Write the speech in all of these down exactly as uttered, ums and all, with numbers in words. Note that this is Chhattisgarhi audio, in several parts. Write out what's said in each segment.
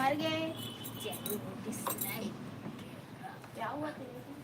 हार गए। चलो, डिसलाइक। क्या हुआ तेरे को?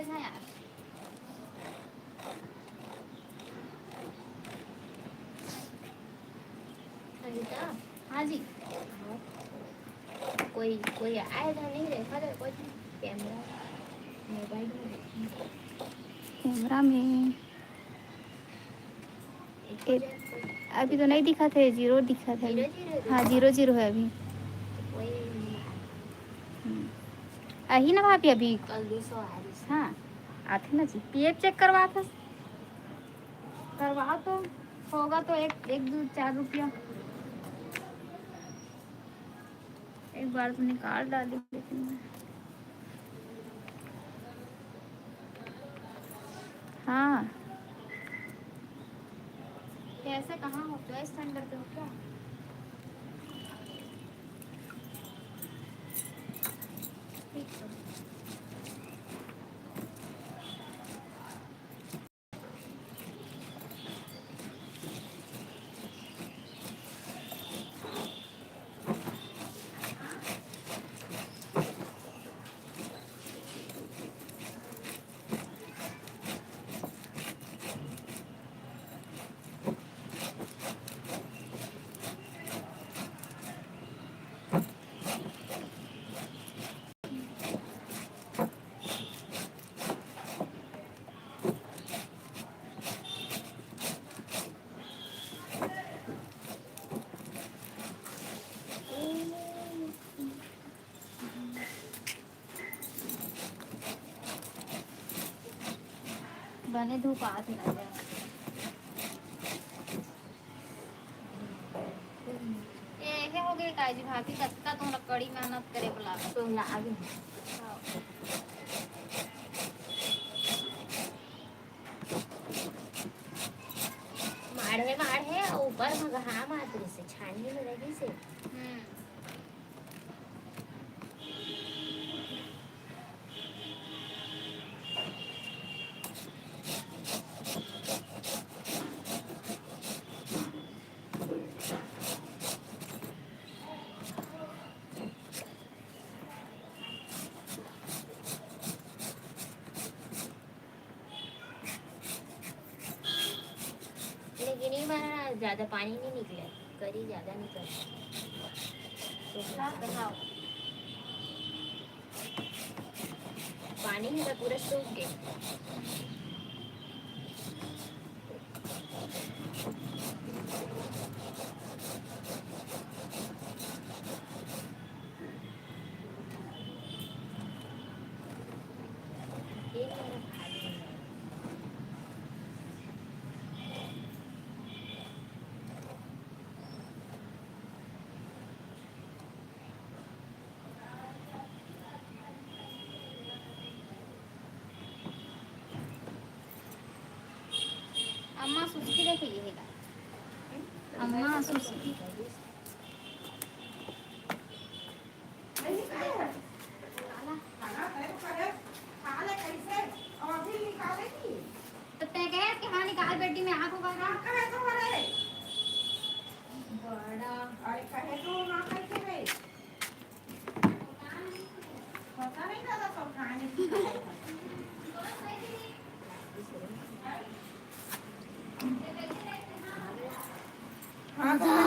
ना यार। कविता, हाँ जी। कोई, कोई आए तो नहीं देखा तो कोई कैमरा, मोबाइल में देखा। कैमरा में। अभी तो नहीं दिखा थे, जीरो दिखा थे अभी। जीरो, जीरो हाँ, दिखा। जीरो जीरो है अभी। कोई नहीं आया। हम्म। अही ना भाभी अभी। कल दो सौ आ रही थी। हाँ, आथे ना जी। पीएफ चेक करवा था। करवा तो होगा तो एक, एक, दो, चार रुपया। एक बार तो निकाल डाली, लेकिन मैं, हाँ। कैसे, कहाँ हो? गैस सिलेंडर पे हो क्या? ठीक है। बने धूप आत हे ना। ए, हे हो गए काजी भाभी, कतका तोला कड़ी मेहनत करे वाला। तो ला आगे। हाँ। माढ़े, माढ़े, अउ ऊपर म घाम आत रहिसे, छानी में रहिसे। हम्म। लेकिन ये बार ना ज्यादा पानी नहीं निकले, करी ज्यादा निकल। तो हाँ, बताओ। पानी ही तो पूरा सूख गए। अम्मा सुस्ती देखे ये हेगा। अम्मा सुस्ती। तो तैं कहे कि हाँ निकाल बेटी, मैं आँख उघार रहा। बड़ा। अरे कहे तो ना कहे के रे। पता नहीं दादा सब कहाँ है। हाँ, तो है।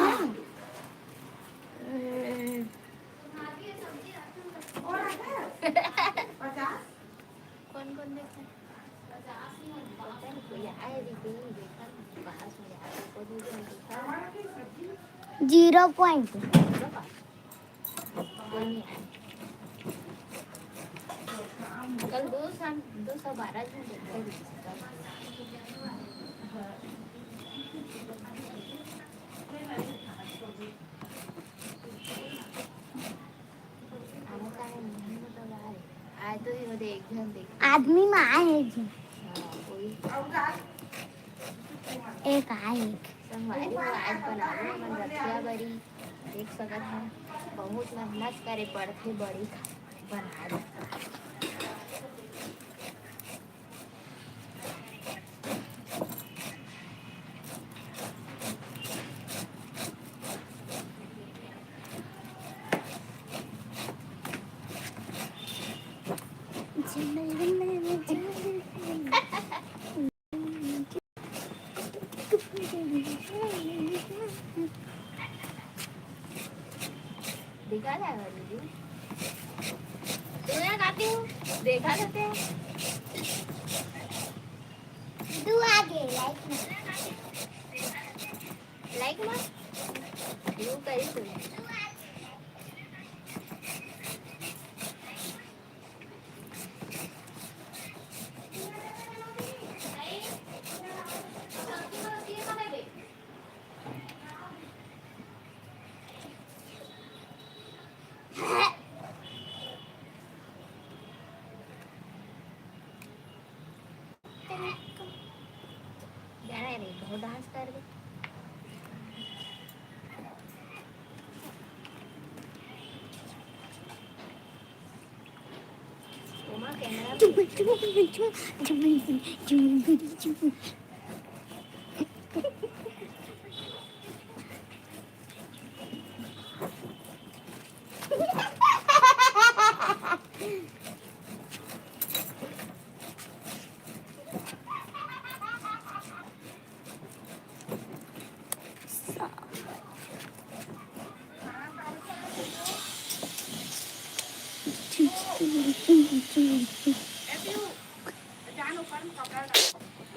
और है? पचास? कौन कौन देखा? Zero point. कल दो सौ, दो सौ बारह झन देखा। आए तो ही होदे एक झन देख। आदमी में आए एक झन। हाँ, वही। एक आए एक। संगवारी हो, आज बनाबो हमन रथिया बरी। देख सकत हन, बहुत मेहनत करे पड़थे बरी बनाए बर। देखा जाएगा दीदी। तू ना खाती हूँ, देखा जाते हैं। दू आगे, लाइक में। लाइक में। यू करी तू। जा रहा है रे, बहुत डांस कर दे। ओमा कैमरा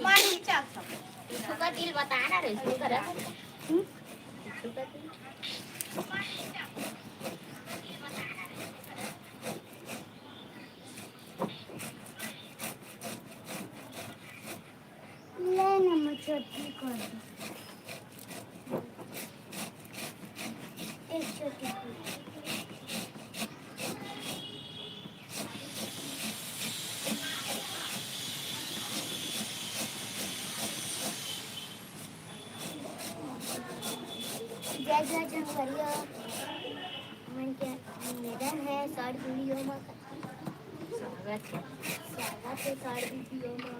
मार नीचे आ सब। सुखा तिल बताना रे, सुखा तिल। हम्म? सुखा तिल। ले ना, मैं छोटी कर दूँ। एक छोटी कर। जय जय जंगलिया। मन के निवेदन है, शॉर्ट वीडियो में स्वागत है। स्वागत है शॉर्ट वीडियो में।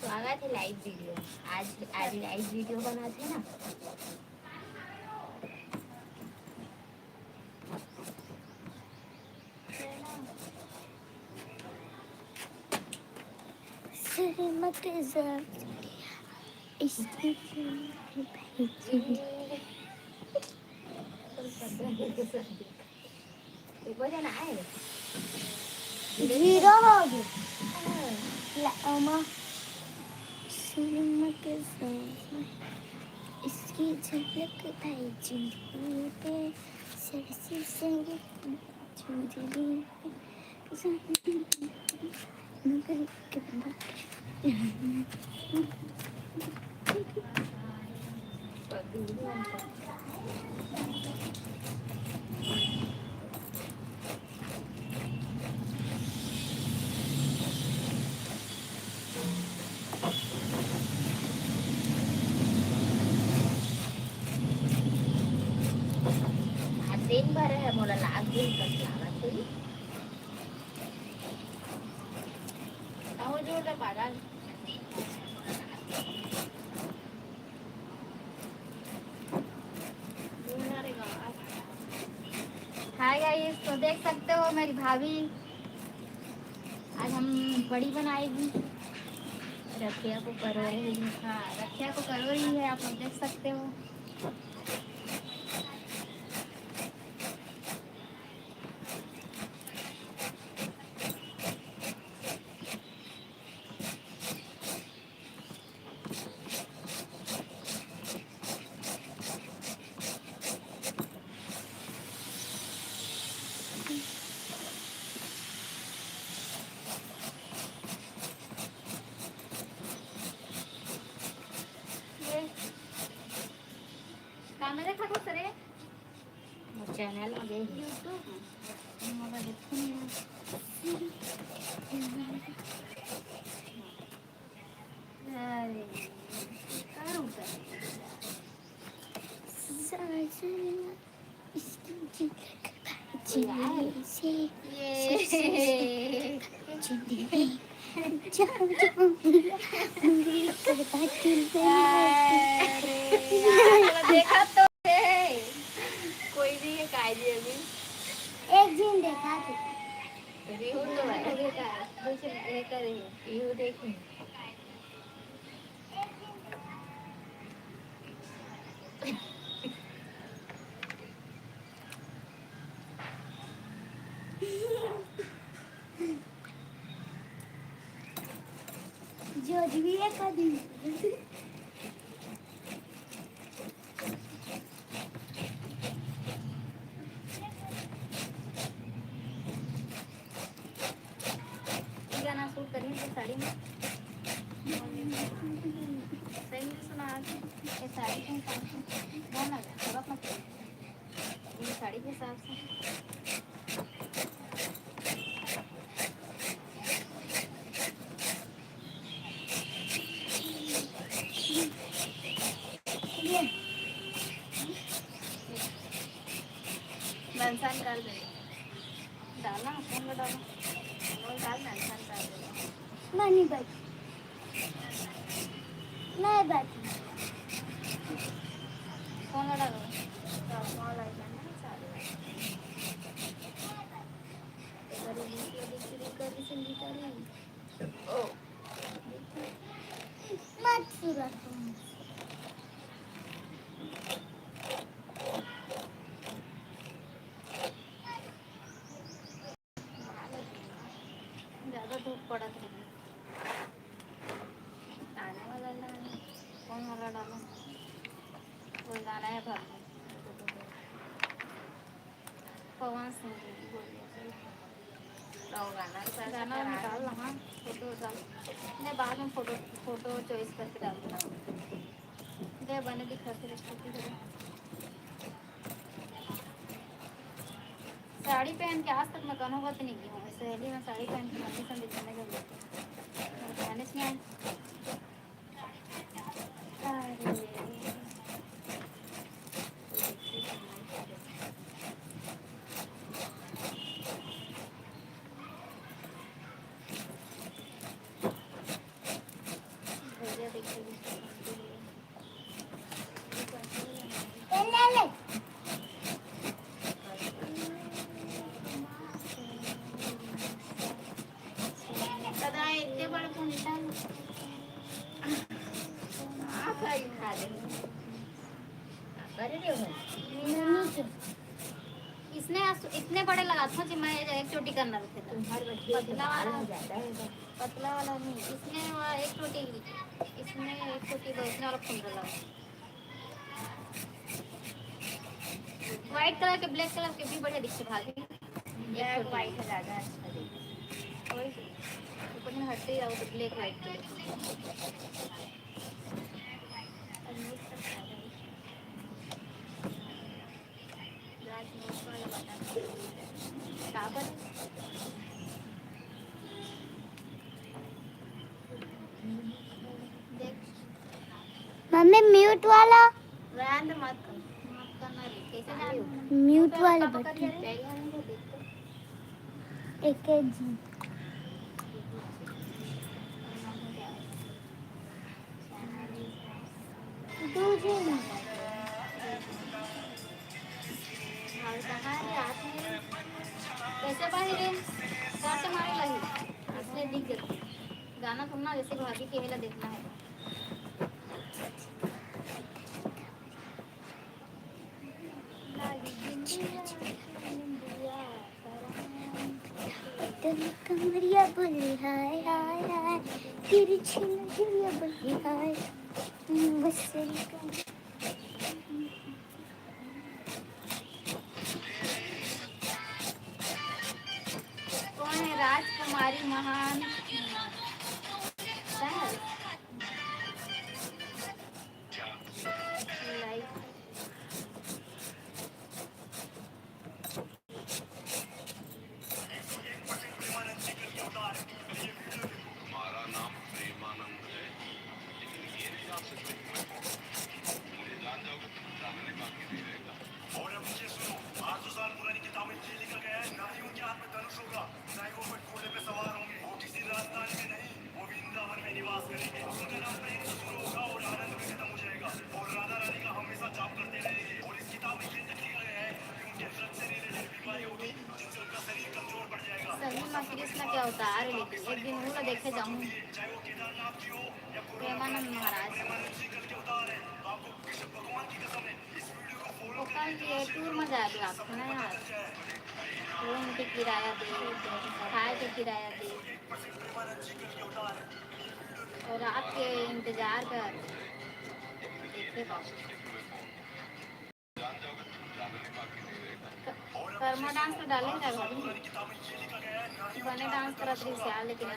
स्वागत है लाइव वीडियो। आज, आज लाइव वीडियो बनाते हैं ना। श्रीमत जब इसकी भाई जी। जीरो हो गया। ला, ओमा। सिनेमा के साथ इसकी झलक भाई जिंदगी पे, सरसी संगीत जिंदगी पे। दिन भर है मोला लाग दिन तक लागत है। हाय गाइस, तो देख सकते हो मेरी भाभी आज हम बड़ी बनाएगी। रखिया को करो रही है, हाँ, रखिया को करो रही है, आप लोग देख सकते हो। ये कैमरा खा को सरे। मोर चैनल में गए। YouTube में। मोला देखो नहीं। अरे, करूँ, करूँ। इसकी झलक भाई जी से, ये। से, से, से, जाओ, जाओ, मेरा मुंगेली करवा के ले। अरे, यार, देखा तो है। कोई नहीं है, काजी अभी। एक दिन देखा थे। रिहू तो है। देखा, दूसरे देखा नहीं। रिहू देखें। का दिन। ये गाना शूट करनी तो साड़ी में। सही में सुना आज। ये साड़ी के हिसाब से गाना सबक मत करो। ये साड़ी के हिसाब से। ये। मेंशन कर दे। डालना, फोन में डालना। फोन डाल, मेंशन कर दे। नहीं, नहीं बैठ। नहीं बैठ। फोन में डालो। तो फोन लाइक करना, चालू है। एक बार वीडियो देख के कर भी संगीता नहीं। ओ। मत सुना तुम। ज्यादा धूप पड़त रही। आने वाला ना, कौन वाला डालो? कोई गाना है भाभी? पवन सिंह जी बोलिए। तो गाना गाना में डाल, हाँ, फोटो डाल। नहीं, बाद में फोटो, फोटो चॉइस करके डाल दूँगा। दे बने दिखा, फिर छोटी करो। साड़ी पहन के आज तक मैं कनो बात नहीं की हूँ। सहेली में साड़ी पहन के मंदिर संदिर जाने का, पहने से नहीं आई। अरे। भैया देखिए, दादा, इतने बड़ा फोन निकाल। आ भाई, खा ले। अरे रे भाई। इसने आस-, इतने बड़े लगात हो जी, मैं एक चोटी करना रखे था। तुम्हारे बच्चे पतला वाला। पतला वाला नहीं, इसने वो एक चोटी, इसने एक चोटी, इसने वाला फुंडा लगा। व्हाइट कलर के, ब्लैक कलर के भी बढ़िया दिखते भाभी। ब्लैक व्हाइट है ज़्यादा अच्छा दिखता है। वही तो। ऊपर में हटते ही आओ तो ब्लैक व्हाइट के। मम्मी, म्यूट वाला। रहन दे, मत कर। म्यूट वाला बटन। एक जी। दो जी। कैसे बाहिर है? कैसे मारे लगी? इसलिए दिख जाती। गाना सुनना, जैसे भाभी के हेला देखना है। कमरिया बोली हाय हाय हाय, तिरछी नजरिया बोली हाय। बस कौन है राजकुमारी महान? सही में कृष्ण के अवतार है, लेकिन एक दिन वो देखे जाऊंगी। प्रेमानंद महाराज। वो कल ये टूर में जाए ला ना यार। रूम के किराया दे, खाए के किराया दे। और रात के इंतजार कर देखे बाबू। कर्मा डांस तो डाले जाए भाभी। बने डांस करत रही से, लेकिन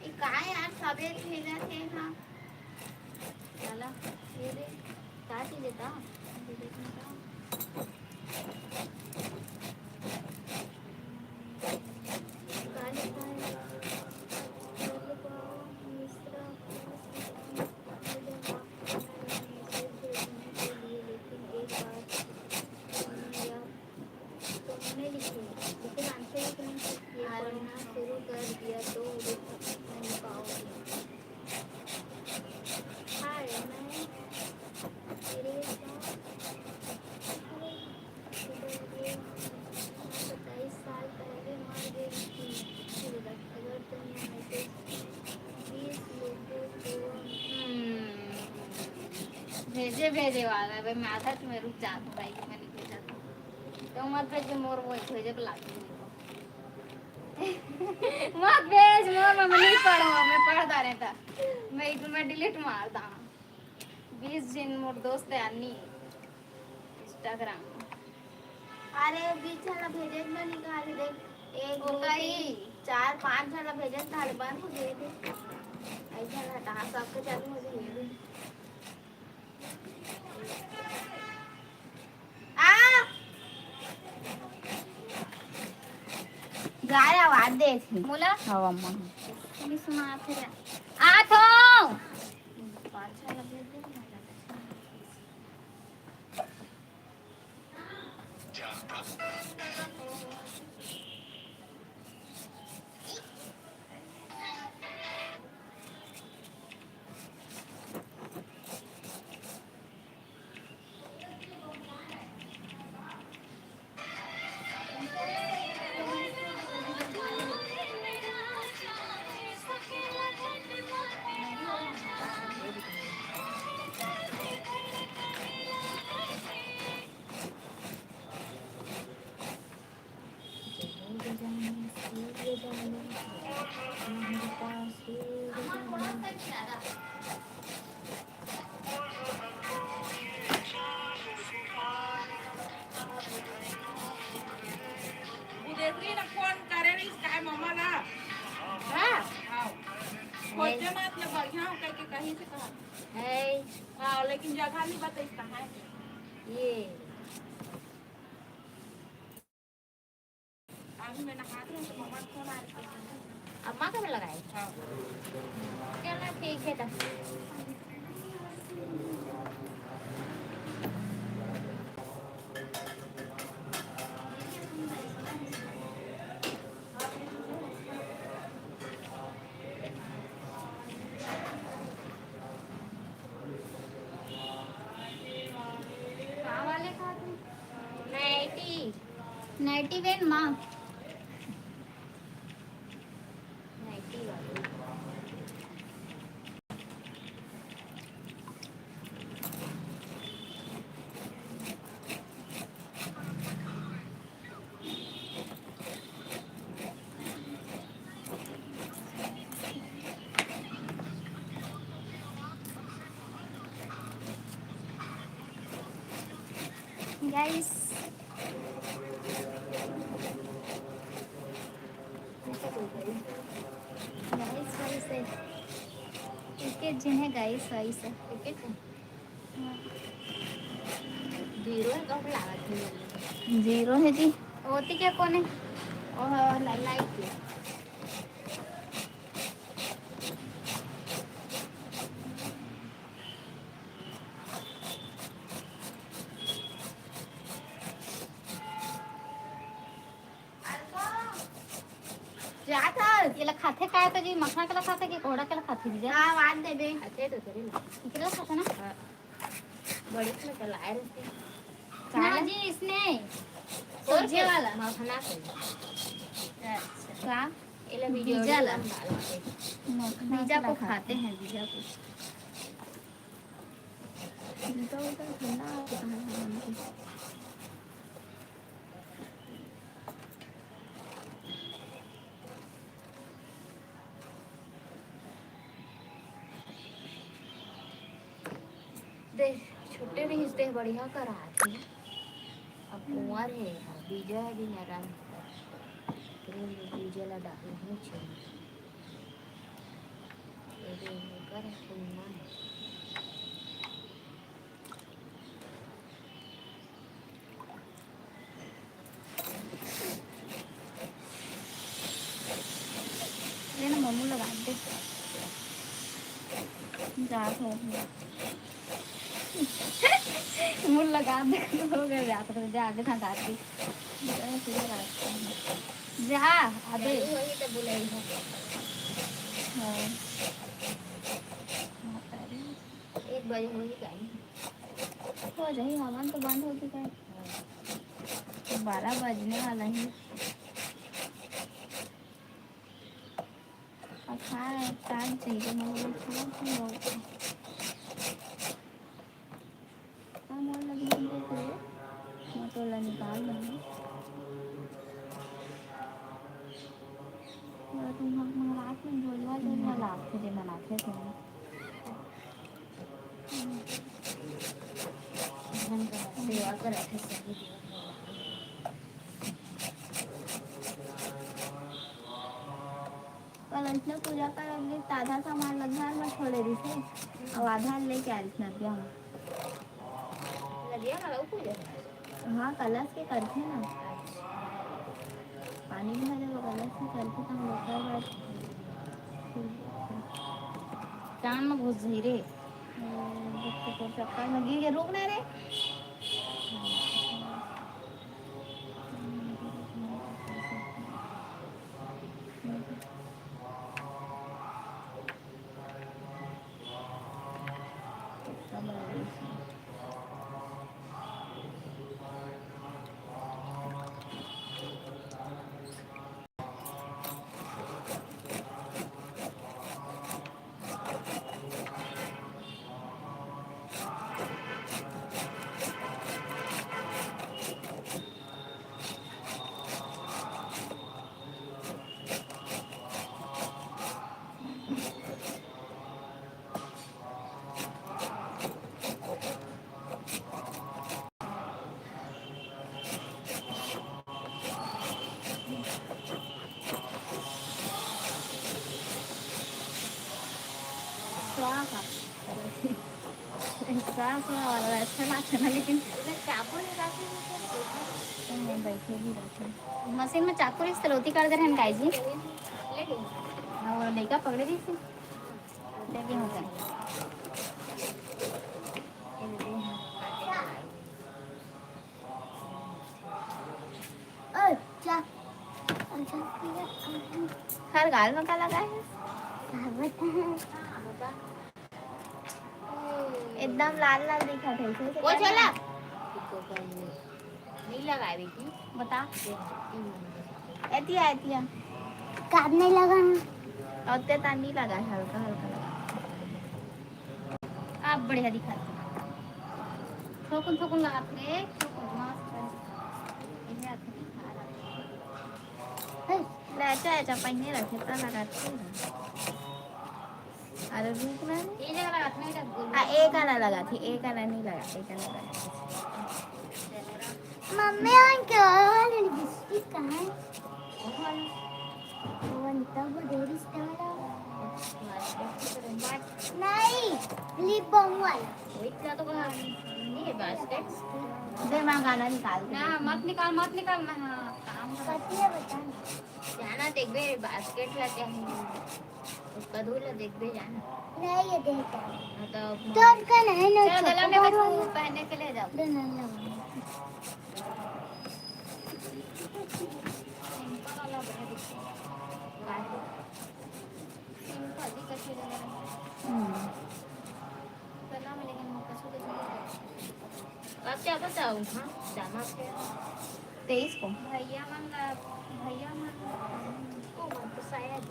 ये का यार, सबे भेजा थे ना। चला, ये दे, का चीज है ता? ये देखना ता। का लिखा है? भेजे, भेजे वाला है भाई, मैं आधा तुम्हें रुक जाता भाई, मैं नहीं भेजा था। तो मत भेजे मोर, वो भेजे बुला। मत भेज मोर, मैं नहीं पढ़ूँ, मैं पढ़ता रहता। मैं, मैं डिलीट मारता। बीस जिन मोर दोस्त है अन्नी Instagram। अरे बीस झन ला भेजे बर निकाल दे। एक, दो, तीन, चार, पाँच झन ला भेजे, ताले बंद हो गए थे। ऐसा हटा, सबके चालू हो गए। आ! गाय आवाज दे थी। मोला? हवा मन। नहीं सुना थे। आ थो। पाछा लगे थे। उदेतरी न फोन करे रहिस काय ममा ला? हाँ। हाँ। खोजे मत ले बढ़िया हो करके कहीं से कहा। है। हाँ, लेकिन जगह नहीं बताइस कहाँ है। ये। अभी मैं नहात रहूँ तो ममा फोन आ रही है। अम्मा का भी लगाए? हाँ। चलो ठीक है तब। का वाले का तू? नाइटी। नाइटी वेन माँ। नाइटी वाली। गाइस, गाइस, गाइस है। टिकट जिन्हें गाइस, गाइस है। टिकट है। हाँ। जीरो हे, कहूँ लागत हे। जीरो हे जी। ओती के कोने? ओह, लाइट के। जात हस? ये ला खाथे काय तो जी, मखना के ला खाथे कि कोहड़ा के ला खाथे जी? हाँ, वान देबे। खाथे तो तेरे ला। इकरे ला खाथे ना? हाँ। बड़ी से चलाए रहते। ना जी, इसने। सब्जी वाला। मखना से। अच्छा। का? ये ला वीडियो बीजा ला। में डालते। मखना बीजा को खाते हैं, बीजा को। बीजा उजा ठंडा है, कहाँ है? देख, छोटे रहिस देख बढ़िया करात हे। अब कुंवर हे, अब बीजा हे भी नरम। तेरे में बीजा ला डालना ही चाहिए। ये दे, ये कर, कुंवर। ले ना, मम्मू लगा दे। जा, हो गया। मुँह लगा दे, हो गया, जा, तो जा, आगे था, जा, आगे। जा, सीधा रास्ता है। जा, अबे। वही तो बुलाई है। हाँ। एक बजे वही टाइम। हो जाही, हवन तो बंद होगी का? बारह बजने वाला ही। अब खाए, टाइम चाहिए, मगर खाए तो बहुत। अब मोर लगे हम देख ले, मैं तो ला निकाल लूँगी। और तुम हम महाराज में झोलवा, झोलवा लाग थे, जे मनाथे थे। सेवा करत हे सभी देवता। कल अइसने पूजा करत रहिस, त आधा सामान ल घर म छोड़े रहिस हे, अउ आधा ल लेके आए रहिस नदिया म। नदिया म अउ पूजा? हाँ, कलश के करथे ना। पानी भरे बर कलश के करथे, त हम ओकर बाद चांद म घुस जही रे। हम्म, देख तो तोर चक्कर में गिर के रुक ना रे। स्वाहा। स्वाहा, स्वाहा वाला अच्छा लागथे ना, लेकिन चाकू निकाल के तो मैं बैठे भी रहते। मशीन में चाकू रहिस त लोती काट दे रहन गाय जी। अउ लइका पकड़े रहिस। हर गाल में का लगा है? एकदम लाल लाल दिखत है, सही से वो कर चला। ना। नहीं लगावे की। बता। एतिया, एतिया। कान नहीं लगा है। और ते तान नहीं लगा है, हल्का हल्का लगा। आप बढ़िया दिखत हे। थोकुन थोकुन लगात हे, थोकुन मस्त हे। इहे आथे दिखा रहा। हे, ले, अच्छा, अच्छा, पहिने रखे, त लगात हे। अरे रुक ना रे। ये जगह लगात हे, ना, इधर गोल। हाँ, एक आना लगात हे, एक आना नहीं लगा, एक आना लगा। मम्मी, और क्या वाला लिपस्टिक कहाँ है? वो वाला। वो वाला, तब वो देरी से वाला। नहीं, लिप बाम वाला। वो इतना तो कहाँ? बास्केट। दे माँ गाना निकाल के ना, दे। मत निकाल, मत निकाल, मैं, हाँ, काम कर। कथी है बता ना। जाना देखबे बास्केट ला क्या है? उसका धूल ला देखबे जाना। नहीं, ये देता है। हाँ, तो तोर का नहीं ना, चल, गला में छोटा कुछ वाला। पहनने के लिए जाओ। दे ना, ना। सिंपल वाला बढ़िया दिखता है। सिंपल ही कथी वाला। हम्म। अब क्या बताऊँ? हाँ, जाना क्या? तेईस को। भैया मन ला, भैया मन ला। ओ, मन तो शायद।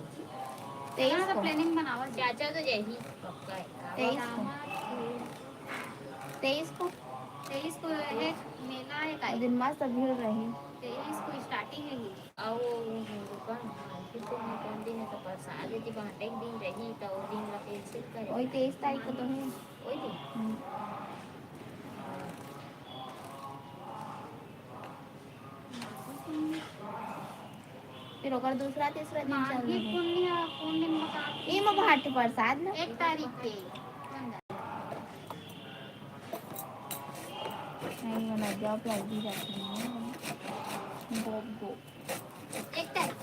तेईस को। प्लानिंग बनावा जाए। चाचा तो जाही, पक्का है। तेईस को। तेईस को। तेईस को है, मेला है का? दिन मस्त भीड़ रही। तेईस को स्टार्टिंग है ही। अउ दुकान, हाँ, फिर तो मैं कौन दिन है तो परसाद जी बांटे के दिन रही, तो वो दिन ला कैंसिल करे। वही तेईस तारीख को तो है। वही दिन? हम्म। फिर ओकर दूसरा, तीसरा दिन चल माघी रही। पुन्नी ह, कौन दिन बता? ई में भाटे परसाद ना? एक तारीख के। नहीं, वो नदिया पे लगी जाती है। गोप, गोप। एक तारीख।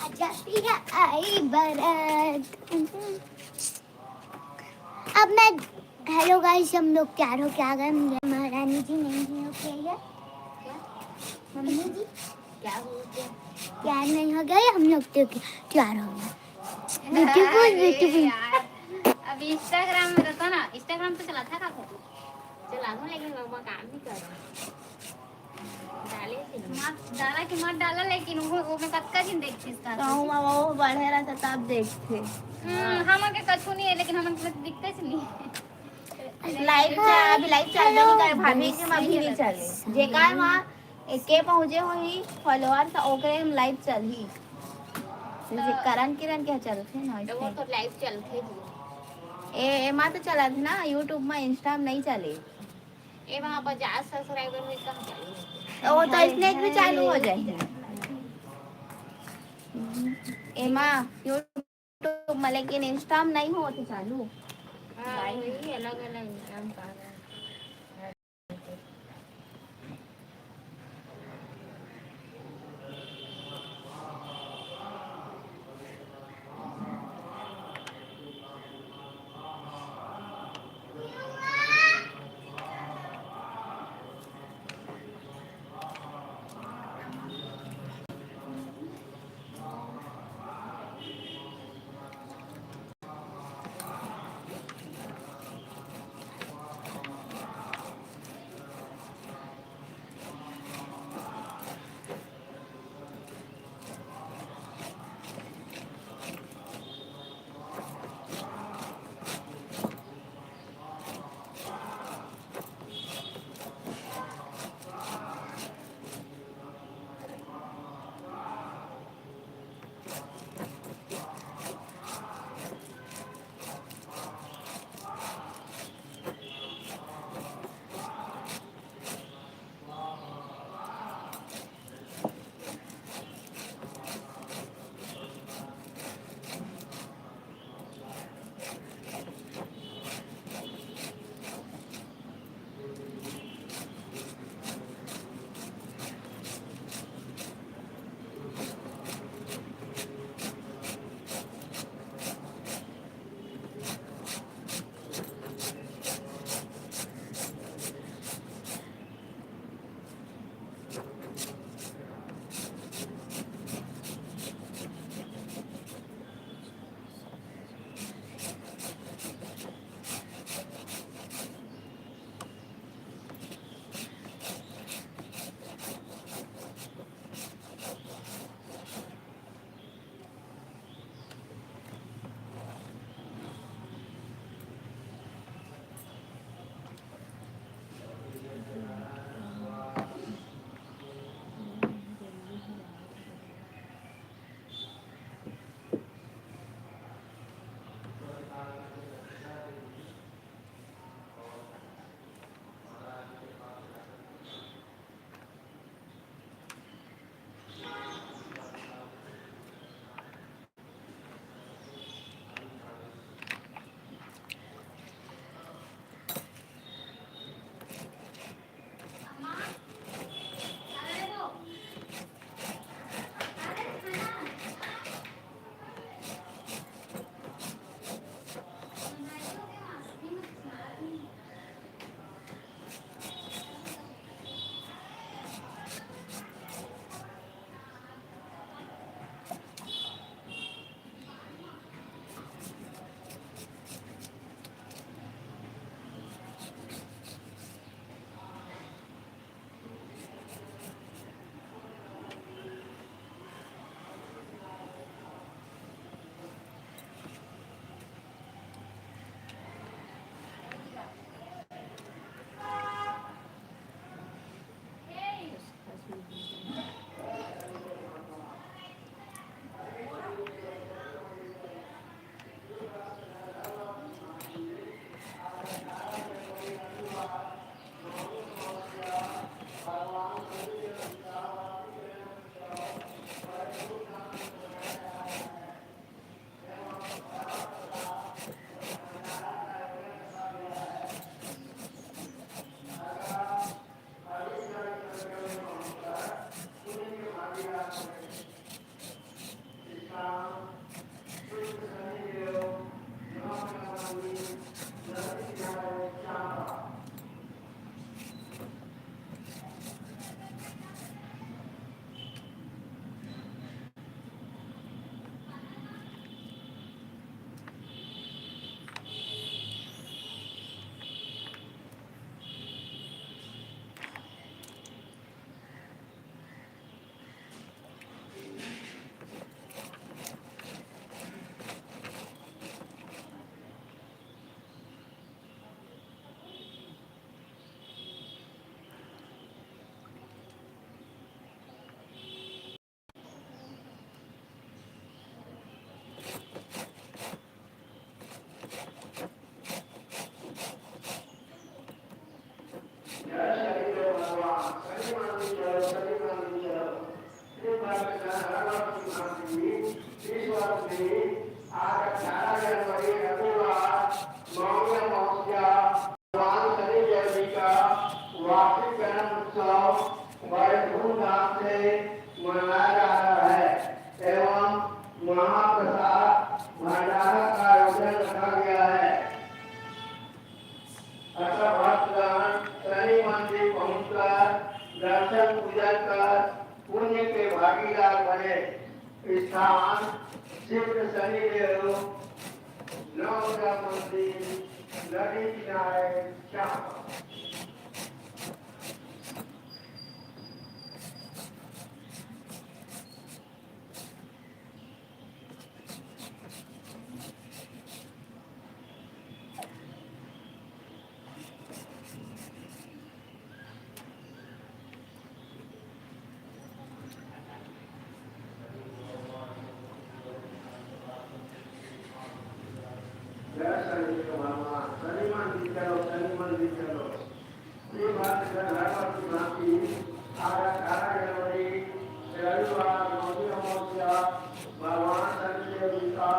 आजा पिया आई बारात। अब मैं, हेलो गाइस, हम लोग तैयार होके आ गए। मेरे महारानी जी नहीं हो गई है। मम्मी जी, क्या हो गया? तैयार नहीं हो गए हम लोग, तो तैयार हो गए। ब्यूटीफुल, अरे ब्यूटीफुल। यार, अब Instagram में रहता ना, Instagram पे चलाता का फोटो? चलाता हूँ, लेकिन मैं वो काम नहीं कर रहा। डाले थे। मत डाला कि मत डाला, लेकिन वो, वो मैं कतका दिन देखती था। कहूँ मा वो बढ़े रहता तब देखते। हम्म, हमन के कछु नहीं है, लेकिन हमन के दिखते से नहीं है। लाइव चा-, अभी लाइव चलबे नहीं करे, भाभी के अभी नहीं चले। जेकर वहाँ एके पहुँचे होही फॉलोअर, त ओकरे हम लाइव चलही। जैसे करण किरण के चलथे ना, तो वो वैसे। तो लाइव चलथे ही। ए, एमा तो चलत ना, YouTube में, Insta में नहीं चले। ए, वहाँ पचास सब्सक्राइबर में कहाँ चले? तो वो तो इसने भी चालू हो जाए। एमा YouTube में, लेकिन Insta में नहीं होते चालू। हाँ, वही अलग-अलग नाम का है। जय शनि देव भगवान, शनि मंदिर चलो, शनि मंदिर चलो। श्री भक्त जन हर वर्ष की भांति इस वर्ष भी आज अठारह जनवरी रविवार मौनी अमावस्या भगवान शनि देव जी का वार्षिक जन्म उत्सव बड़े धूमधाम से मनाया जा रहा है एवं महाप्रसाद भंडारा का आयोजन रखा गया है। अतः भक्तगण शनि मंदिर पहुंचकर दर्शन पूजन कर पुण्य के भागीदार बने। स्थान सिद्ध शनि देव नवग्रह मंदिर, नदी किनारे, श्यामपुर। जय शनि भगवान, शनि मंदिर चलो, शनि मंदिर चलो। ये बात जगह की भांति आज अठारह जनवरी रविवार मौनी अमावस्या भगवान शनिदेव जी का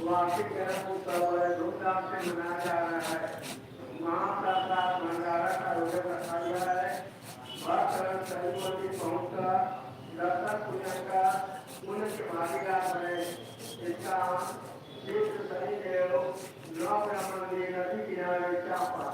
वार्षिक जन्म उत्सव बड़े धूमधाम से मनाया जा रहा है। महाप्रसाद भंडारा का आयोजन रखा गया है। भक्तगण शनि मंदिर पहुंचकर दर्शन पूजन का पुण्य के भागीदार बने। इसका सिद्ध शनिदेव नवग्रह मंदिर नदी किनारे चांपा।